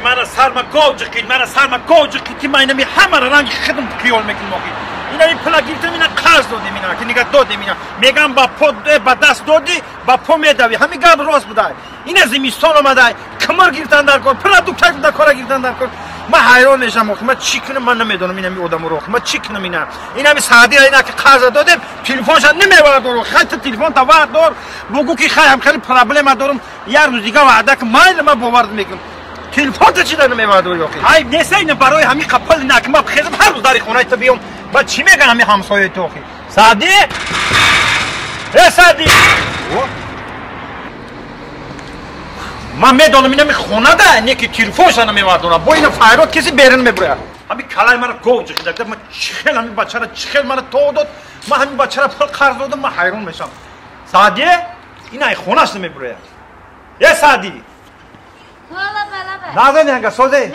Мана сарма говҷиқид, мана сарма говҷиқид, ки ман инами ҳамара ранги хидм хиёл мекунам охи. Инами пула гирифтам, ина қарз додем, ина ки нига додем, ина мегам ба по, ба даст додӣ, ба по медавӣ. Ҳамин гап рост будай. Ина зимистон омадай, кимир гирифтан дар кор, пула дукта дар кора гирифтан дар кор. Ман ҳайрон мешам охи, ман чӣ кунам, ман намедонам инами одаморо охи, ман чӣ кунам ина. Инами Саъдира ина ки қарза додем, телефонша намебарад охи. Хай ту телефон та вақт дор, бугӯ ки хай ҳам хеле проблема дорам, як рӯз дига ваъда ки майли ман бовар мекунам. Телефон та чӣ дар намебарад охи? Айб нест ина барои ҳамин қапал ина ки ман хезам ҳар рӯз дари хонаи ту биём. Ба чӣ мегӯян ҳамин ҳамсояи ту охи? Саъдӣ? Э Саъдӣ! Ман медонам инами хонада, не ки телефонша намевардонам. Бо ина файрод касе берун мебурад. Ҳамин калаи мара гов ҷиқида. Ман чӣ хел ҳамин бачара, чӣ хел мара то дод. Ман ҳамин бачара пул қарз додам, ман ҳайрон мешам. Саъдӣ? Ина ай хонаш намебурад. Э Саъдӣ! Назани анга созе?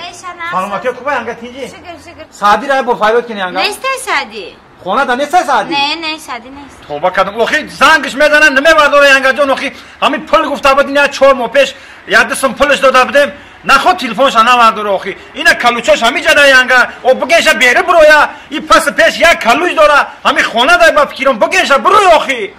Саломатӣ хубай анга тинҷи? Шукр, шукр. Саъдӣ ра бо файрод кини анга? Нестай Саъдӣ. Хонада нестай Саъдӣ? Не, не, Саъдӣ нест. Тоба кардам. Охи зангш мезанам, намебардора анга ҷон охи. Ҳамин пул гуфта буд ина 4 моҳ пеш, як ду сум пулш дода будем. Наход телефонша навардора охи. Ина калучош ҳамин ҷада анга. О бугенша бере буроя. И пас пеш як калуч дора. Ҳамин хонада ба фикром бугенша буроя охи.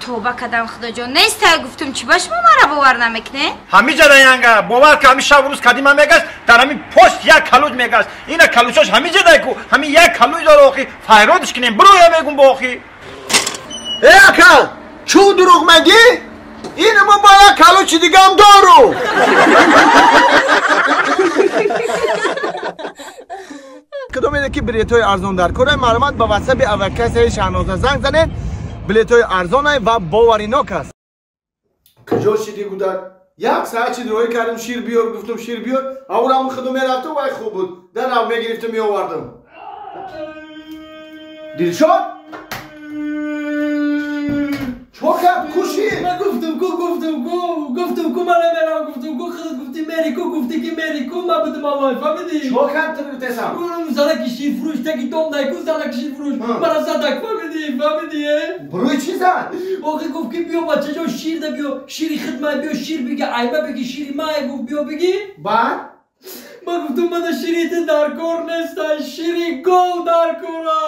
Тоба кадам худоҷон, нестай гуфтум, чӣ ба шумо мара бовар намекунед? Ҳамин ҷада янга, бовар ки ҳамин шаб рӯз кадима мегашт, дар ҳамин пошт як калуч мегашт. Ина калучош ҳамин ҷадай ку, ҳамин як калуч дора охи, файродш кинем, буроя мегум бо охи. Э ака, чӯ дурӯғ мегӣ? Ин мо бо як калучи дигам дору. Кадом ки билетҳои арзон дар кора, маълумот ба ватсапи авакасаи Шаҳноза занг занед. Билетҳои арзонай ва боваринок аст. Куҷо шидӣ гудак? Як саат шид роҳӣ кардем, шир биёр, гуфтум шир биёр, аврам худу мерафту, вай хуб буд. Дар рав мегирифту меовардам. Дилшод? Чо кард? Куши? Ман гуфтум ку, гуфтум ку, гуфтум ку, ман намерам, гуфтум ку, худат гуфтӣ мери ку, гуфтӣ ки мери ку, ман будум аллоҳ, фаҳмидӣ? Чо кард ту гуфтесам? Занаки ширфурӯш, таки дом дай ку, занаки ширфурӯш, мара задак, фаҳмидӣ, фаҳмидӣ, э? Буруи чӣ зад? Охи гуфт ки биё бачаҷон шир да биё, шири хидмай биё, шир биги, айма биги, шири май, гуфт биё биги. Баъд? Ман гуфтум мана шири ту дар кор нестай, шири гов дар кора.